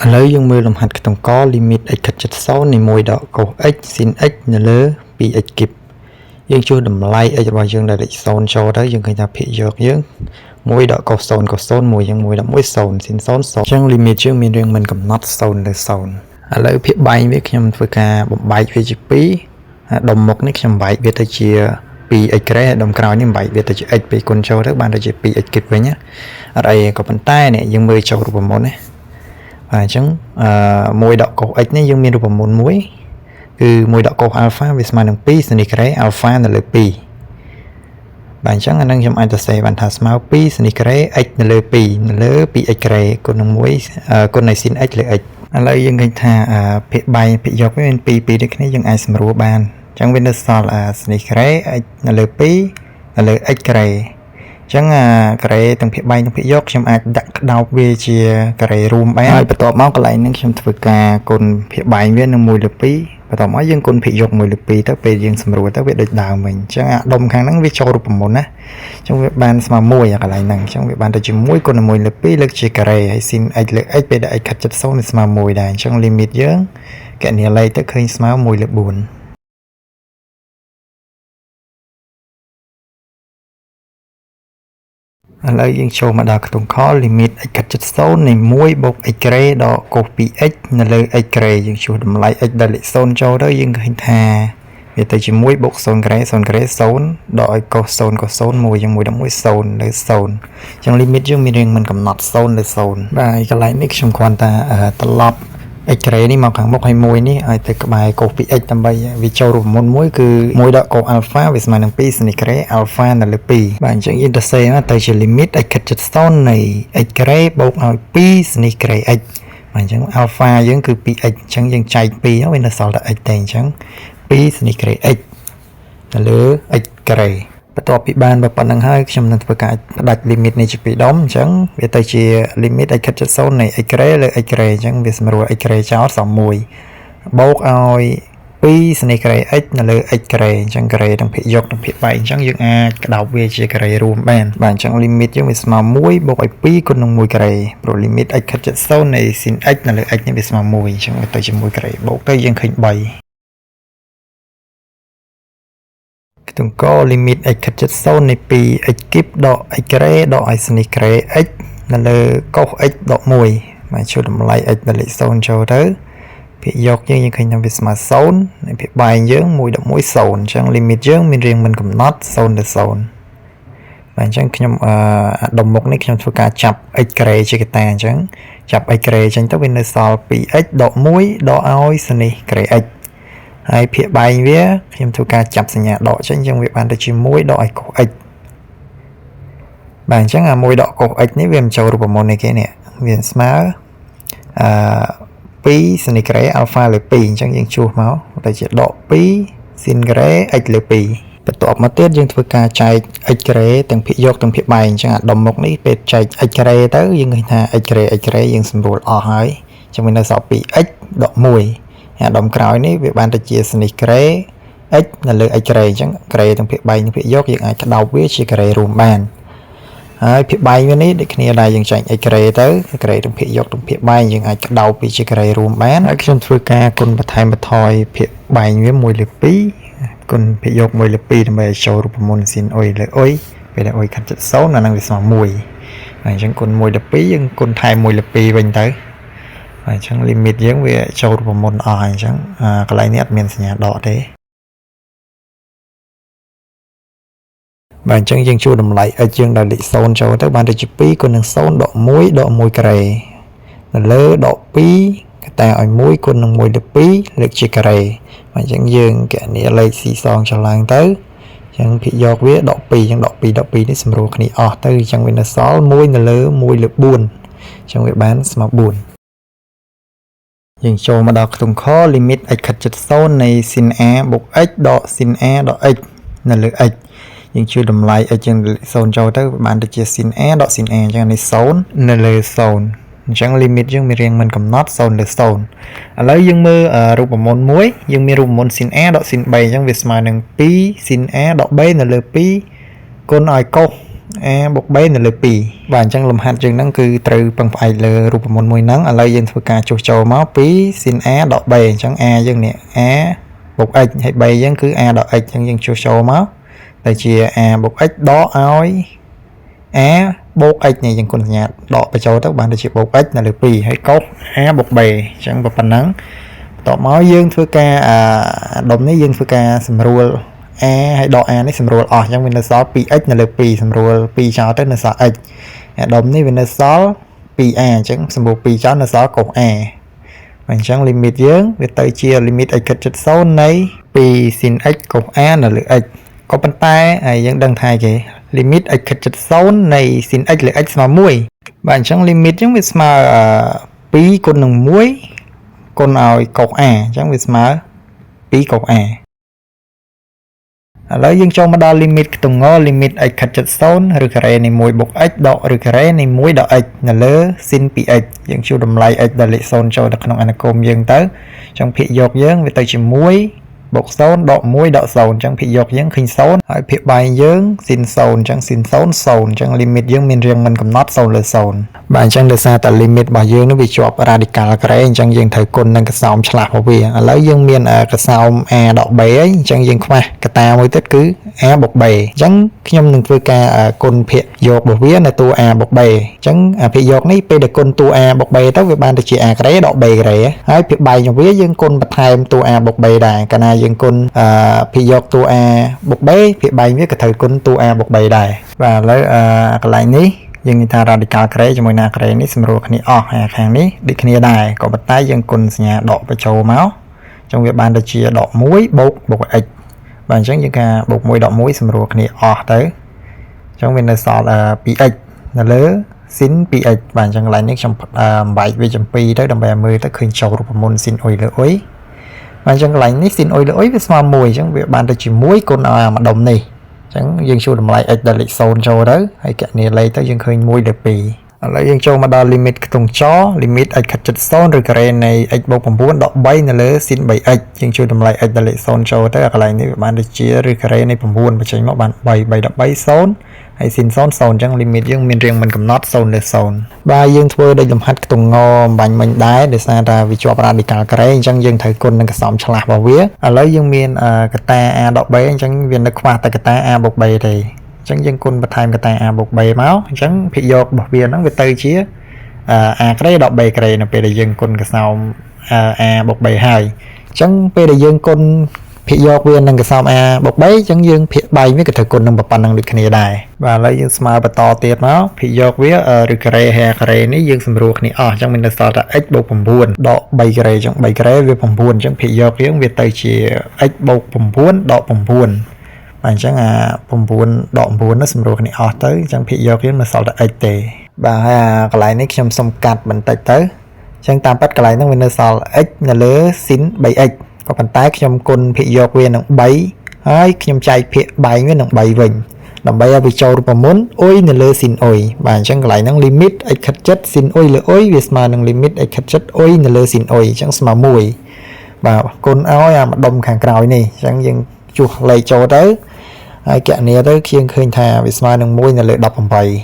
ឥឡូវយើងមើលលំហាត់ខ្ទង់ក limit x ខិតជិត0នៃ1ដក cos x sin x នៅលើ 2x គីបយើងជួសតម្លៃ x របស់យើងដែលលេខ0ចូលទៅយើងឃើញថាភាគយកយើង1ដក cos 0 cos 0 1យ៉ាង1ដក1 0 sin 0 0អញ្ចឹង limit យើងមានរាងមិនកំណត់0លើ0ឥឡូវភាគបែងវាខ្ញុំធ្វើការបំបែកវាជា2ដុំមុខនេះខ្ញុំបែកវាទៅជា 2x ក្រេដុំក្រោយនេះបែកវាទៅជា x ពេលគុណចូលទៅបានទៅជា 2x គីបវិញណាអត់អីក៏ប៉ុន្តែនេះយើងមើលចូលរូបមន្តណាបាទអញ្ចឹងអឺ1ដក cos x នេះយើងមានរូបមន្តមួយគឺ1ដក cos alpha វាស្មើនឹង2សនីក្រេ alpha នៅលើ2បាទអញ្ចឹងអានឹងខ្ញុំអាចសរសេរបានថាស្មើ2សនីក្រេ x នៅលើ2នៅលើ 2x ក្រេគុណនឹង1គុណនៃ sin x លើ x ឥឡូវយើងឃើញថាភាគបែងភាគយកវាមាន2 2ដូចគ្នាយើងអាចសម្រួលបានអញ្ចឹងវានៅសល់សនីក្រេ x នៅលើ2នៅលើ x ក្រេអញ្ចឹងអាការ៉េទាំងភាគបែងទាំងភាគយកខ្ញុំអាចដាក់ក្តោបវាជាការ៉េរួមបានហើយបន្ទាប់មកកន្លែងហ្នឹងខ្ញុំធ្វើការគុណភាគបែងវានឹង1លើ2បន្ទាប់មកយើងគុណភាគយក1លើ2ទៅពេលយើងសម្រួលទៅវាដូចដើមវិញអញ្ចឹងអាដុំខាងហ្នឹងវាចូលរូបមន្តណាអញ្ចឹងវាបានស្មើ1អាកន្លែងហ្នឹងអញ្ចឹងវាបានទៅជា1គុណនឹង1លើ2លើកជាការ៉េហើយ sin x លើ x ពេលដែល x ខិតជិត0វាស្មើ1ដែរអញ្ចឹង limit យើងកណនាលេខទៅឃើញស្មើ1លើ4ឥឡូវយើងចូលមកដល់ខ្ទង់ខ limit x ខិតជិត0នៃ1បូក x ក្រេដក cos 2x នៅលើ x ក្រេយើងជួសតម្លៃ x ដល់លេខ0ចូលទៅយើងឃើញថាវាទៅជា1បូក0ក្រេ0ក្រេ0ដកឲ្យ cos 0 cos 0 1យ៉ាង1ដល់1 0លើ0អញ្ចឹង limit យើងមានរាងមិនកំណត់0លើ0បាទកន្លែងនេះខ្ញុំគ្រាន់តែត្រឡប់ x ក្រេនេះមកខាងមុខហើយមួយនេះឲ្យទៅក្បែរ cos 2x ដើម្បីវាចូលរូបមន្តមួយគឺ1ដក cos alpha វាស្មើនឹង2សនីក្រេ alpha នៅលើ2បាទអញ្ចឹងយើងទៅសេទៅជា limit x ខិតជិត0នៃ x ក្រេបូកឲ្យ2សនីក្រេ x បាទអញ្ចឹង alpha យើងគឺ 2x អញ្ចឹងយើងចែក2វានៅសល់តែ x ទេអញ្ចឹង2សនីក្រេ x នៅលើ x ក្រេបន្ទាប់ពីបានប៉ុណ្្នឹងហើយខ្ញុំនឹងធ្វើការផ្ដាច់ limit នេះជាពីរដុំអញ្ចឹងវាទៅជា limit x ខិតជិត0នៃ x ក្រេលើ x ក្រេអញ្ចឹងវាសម្រួល x ក្រេចោលសល់1បូកឲ្យ2សនីក្រេ x នៅលើ x ក្រេអញ្ចឹងក្រេទាំងភាគយកទាំងភាគបែកអញ្ចឹងយើងអាចក្តោបវាជាក្រេរួមបានបាទអញ្ចឹង limit យើងវាស្មើ1បូកឲ្យ2គុណនឹង1ក្រេព្រោះ limit x ខិតជិត0នៃ sin x នៅលើ x នេះវាស្មើ1អញ្ចឹងវាទៅជា1ក្រេបូកទៅយើងឃើញ3ខ្ទង់ក limit x ខិតជិត0នៃ 2x គីបដក x ក្រេដកឲ្យសនីក្រេ x នៅលើ cos x ដក1បាទចូលតម្លៃ x ដល់លេខ0ចូលទៅភាគយកយើងយើងឃើញថាវាស្មើ0ហើយភាគបែងយើង1ដក1 0អញ្ចឹង limit យើងមានរាងមិនកំណត់0ទៅ0បាទអញ្ចឹងខ្ញុំអឺដុំមុខនេះខ្ញុំធ្វើការចាប់ x ក្រេជាកតាអញ្ចឹងចាប់ x ក្រេចេញទៅវានៅសល់ 2x ដក1ដកឲ្យសនីក្រេ x ហើយភាគបែងវាខ្ញុំធ្វើការចាប់សញ្ញាដកចេញអញ្ចឹងវាបានទៅជា1ដកឲ្យ cos x បាទអញ្ចឹងអា1ដក cos x នេះវាមិនចូលរូបមន្តនេះគេនេះវាស្មើអឺ2សនីក្រេ alpha លើ2អញ្ចឹងយើងជួសមកទៅជាដក2 sin ក្រេ x លើ2បន្ទាប់មកទៀតយើងធ្វើការចែក x ក្រេទាំងភាគយកទាំងភាគបែងអញ្ចឹងអាដុំមុខនេះពេលចែក x ក្រេទៅយើងឃើញថា x ក្រេ x ក្រេយើងសម្រួលអស់ហើយអញ្ចឹងវានៅសល់ 2x ដក1អាដុំក្រោយនេះវាបានទៅជាសនីក្រេ x នៅលើ x ក្រេអញ្ចឹងក្រេទាំងភាគបែងនិងភាគយកយើងអាចក្តោបវាជាក្រេរួមបានហើយភាគបែងវានេះដូចគ្នាដែរយើងចែក x ក្រេទៅក្រេទាំងភាគយកទាំងភាគបែងយើងអាចក្តោបវាជាក្រេរួមបានហើយខ្ញុំធ្វើការគុណបន្ថែមបន្ថយភាគបែងវា1លើ2គុណភាគយក1លើ2ដើម្បីឲ្យចូលរូបមន្ត sin អុយលើអុយពេលដែលអុយខិតជិត0អាហ្នឹងវាស្មើ1ហើយអញ្ចឹងគុណ1លើ2យើងគុណថែម1លើ2វិញទៅហើយអញ្ចឹង limit យើងវាចូលរូបមន្តអស់ហើយអញ្ចឹងកន្លែងនេះអត់មានសញ្ញាដកទេបាទអញ្ចឹងយើងជួតម្លៃ x យើងដល់លេខ0ចូលទៅបានទៅជា2គុណនឹង0ដក1ដក1ការ៉េនៅលើដក2កតាឲ្យ1គុណនឹង1លើ2លើកជាការ៉េបាទអញ្ចឹងយើងកណនាលេខស៊ីសងចុះឡើងទៅអញ្ចឹងភាគយកវាដក2អញ្ចឹងដក2ដក2នេះសម្រួលគ្នាអស់ទៅអញ្ចឹងវានៅសល់1នៅលើ1លើ4អញ្ចឹងវាបានស្មើ4យើងចូលមកដល់ខ្ទង់ខ limit x ខិតជិត0នៃ sin a បូក x ដក sin a ដក x នៅលើ x យើងជួយតម្លៃ x ជាង0ចូលទៅបានទៅជា sin a ដក sin a អញ្ចឹងនេះ0នៅលើ0អញ្ចឹង limit យើងមានរាងមិនកំណត់0លើ0ឥឡូវយើងមើលរូបមន្តមួយយើងមានរូបមន្ត sin a ដក sin b អញ្ចឹងវាស្មើនឹង2 sin a ដក b នៅលើ2គុណឲ្យកុស a បូក b នៅលើ2បាទអញ្ចឹងលំហាត់យើងហ្នឹងគឺត្រូវពឹងផ្អែកលើរូបមន្តមួយហ្នឹងឥឡូវយើងធ្វើការចុះចូលមកពី sin a ដក b អញ្ចឹង a យើងនេះ a បូក x ហើយ b យើងគឺ a ដក x អញ្ចឹងយើងចុះចូលមកទៅជា a បូក x ដកឲ្យ a បូក x នេះយើងគុណសញ្ញាដកបញ្ចូលទៅបានទៅជាបូក x នៅលើ2ហើយកុស a បូក b អញ្ចឹងប៉ុណ្ណឹងបន្ទាប់មកយើងធ្វើការអាដុំនេះយើងធ្វើការសម្រួល a ហើយដក a នេះសម្រួលអស់អញ្ចឹងវានៅសល់ 2x នៅលើ2សម្រួល2ចោលទៅនៅសល់ x អាដុំនេះវានៅសល់ 2a អញ្ចឹងសម្រួល2ចោលនៅសល់កុស a អញ្ចឹង limit យើងវាទៅជា limit x ខិតជិត0នៃ2 sin x កុស a នៅលើ x ក៏ប៉ុន្តែហើយយើងដឹងថាគេ limit x ខិតជិត0នៃ sin x លើ x ស្មើ1បាទអញ្ចឹង limit យើងវាស្មើ2គុណនឹង1គុណឲ្យកុស a អញ្ចឹងវាស្មើ2កុស a ឥឡូវយើងចូលមកដល់ limit ខ្ទង់ង limit x ខិតជិត0ឬការ៉េនៃ1បូក x ដកឬការ៉េនៃ1ដក x នៅលើ sin 2x យើងជួតម្លៃ x ដល់លេខ0ចូលទៅក្នុងអនុគមយើងទៅអញ្ចឹងភាគយកយើងវាទៅជា1បូក0ដក1ដក0អញ្ចឹងភាគយកយើងឃើញ0ហើយភាគបែងយើង sin 0អញ្ចឹង sin 0 0អញ្ចឹង limit យើងមានរាងមិនកំណត់0លើ0បាទអញ្ចឹងដោយសារតែ limit របស់យើងនោះវាជាប់ radical ការ៉េអញ្ចឹងយើងត្រូវគុណនឹងកសោមឆ្លាស់របស់វាឥឡូវយើងមានកសោម a ដក b ហើយអញ្ចឹងយើងខ្វះកតាមួយទៀតគឺ a បូក b អញ្ចឹងខ្ញុំនឹងធ្វើការគុណភាគយករបស់វានៅតួ a បូក b អញ្ចឹងភាគយកនេះពេលដែលគុណតួ a បូក b ទៅវាបានទៅជា a ការ៉េដក b ការ៉េហើយភាគបែងរបស់វាយើងគុណបន្ថែមតួ a បូក b ដែរកាលណាយើងគុណភាគយកតួ a បូក b ភាគបែងវាក៏ត្រូវគុណតួ a បូក b ដែរបាទឥឡូវកន្លែងនេះយើងនិយាយថា radical ការ៉េជាមួយនឹងការ៉េនេះសម្រួលគ្នាអស់ហើយខាងនេះដូចគ្នាដែរក៏ប៉ុន្តែយើងគុណសញ្ញាដកបញ្ចូលមកអញ្ចឹងវាបានទៅជាដក1បូកបូក x បាទអញ្ចឹងយើងការបូក1ដក1សម្រួលគ្នាអស់ទៅអញ្ចឹងវានៅសល់ 2x នៅលើ sin 2x បាទអញ្ចឹងកន្លែងនេះខ្ញុំបំបែកវាចំ2ទៅដើម្បីឲ្យមើលទៅឃើញចូលរូបមន្ត sin អុយលើអុយបាទអញ្ចឹងកន្លែងនេះ sin អុយលើអុយវាស្មើ1អញ្ចឹងវាបានទៅជា1គុណឲ្យអាម្ដុំនេះអញ្ចឹងយើងជួតម្លៃ x ដល់លេខ0ចូលទៅហើយកណនីលេខទៅយើងឃើញ1លើ2ឥឡូវយើងចូលមកដល់ limit ខ្ទង់ច limit x ខិតជិត0ឬការ៉េនៃ x បូក9ដក3នៅលើ sin 3x យើងជួតម្លៃ x ដល់លេខ0ចូលទៅកន្លែងនេះវាបានដូចជាឬការ៉េនៃ9បញ្ចេញមកបាន3 3ដល់3 0ហើយ sin 0 0អញ្ចឹង limit យើងមានរាងមិនកំណត់0លើ0បាទយើងធ្វើដូចលំហាត់ខ្ទង់ងអំបញ្ញមិញដែរដោយសារតែវាជាប់ radical ការ៉េអញ្ចឹងយើងត្រូវគុណនឹងកសោមឆ្លាស់របស់វាឥឡូវយើងមានកតា a ដក b អញ្ចឹងវានៅខ្វះតែកតា a បូក b ទេអញ្ចឹងយើងគុណបន្ថែមកតា a បូក b មកអញ្ចឹងភាគយករបស់វាហ្នឹងវាទៅជា a ការ៉េដក b ការ៉េនៅពេលដែលយើងគុណកសោម a បូក b ហើយអញ្ចឹងពេលដែលយើងគុណភាគយកវានឹងកសោម a បូក b អញ្ចឹងយើងភាគបែងវាក៏ត្រូវគុណនឹងប៉ុណ្្នឹងដូចគ្នាដែរបាទឥឡូវយើងស្មើបន្តទៀតមកភាគយកវាឬការ៉េហើយការ៉េនេះយើងសម្រួលគ្នាអស់អញ្ចឹងមាននៅសល់តែ x បូក9ដក3ការ៉េអញ្ចឹង3ការ៉េវា9អញ្ចឹងភាគយកយើងវាទៅជា x បូក9ដក9បាទអញ្ចឹងអា9ដក9នោះសម្រួលគ្នាអស់ទៅអញ្ចឹងភាគយកយើងនៅសល់តែ x ទេបាទហើយអាកន្លែងនេះខ្ញុំសុំកាត់បន្តិចទៅអញ្ចឹងតាមពិតកន្លែងហ្នឹងវានៅសល់ x នៅលើ sin 3x ក៏ប៉ុន្តែខ្ញុំគុណភាគយកវានឹង3ហើយខ្ញុំចែកភាគបែងវានឹង3វិញដើម្បីឲ្យវាចូលរូបមន្តអុយនៅលើ sin អុយបាទអញ្ចឹងកន្លែងហ្នឹង limit x ខិតជិត sin អុយលើអុយវាស្មើនឹង limit x ខិតជិតអុយនៅលើ sin អុយអញ្ចឹងស្មើ1បាទគុណឲ្យអាម្ដុំខាងក្រោយនេះអញ្ចឹងយើងជួសលេខចូលទៅហើយកណនីទៅយើងឃើញថាវាស្មើនឹង1នៅលើ18។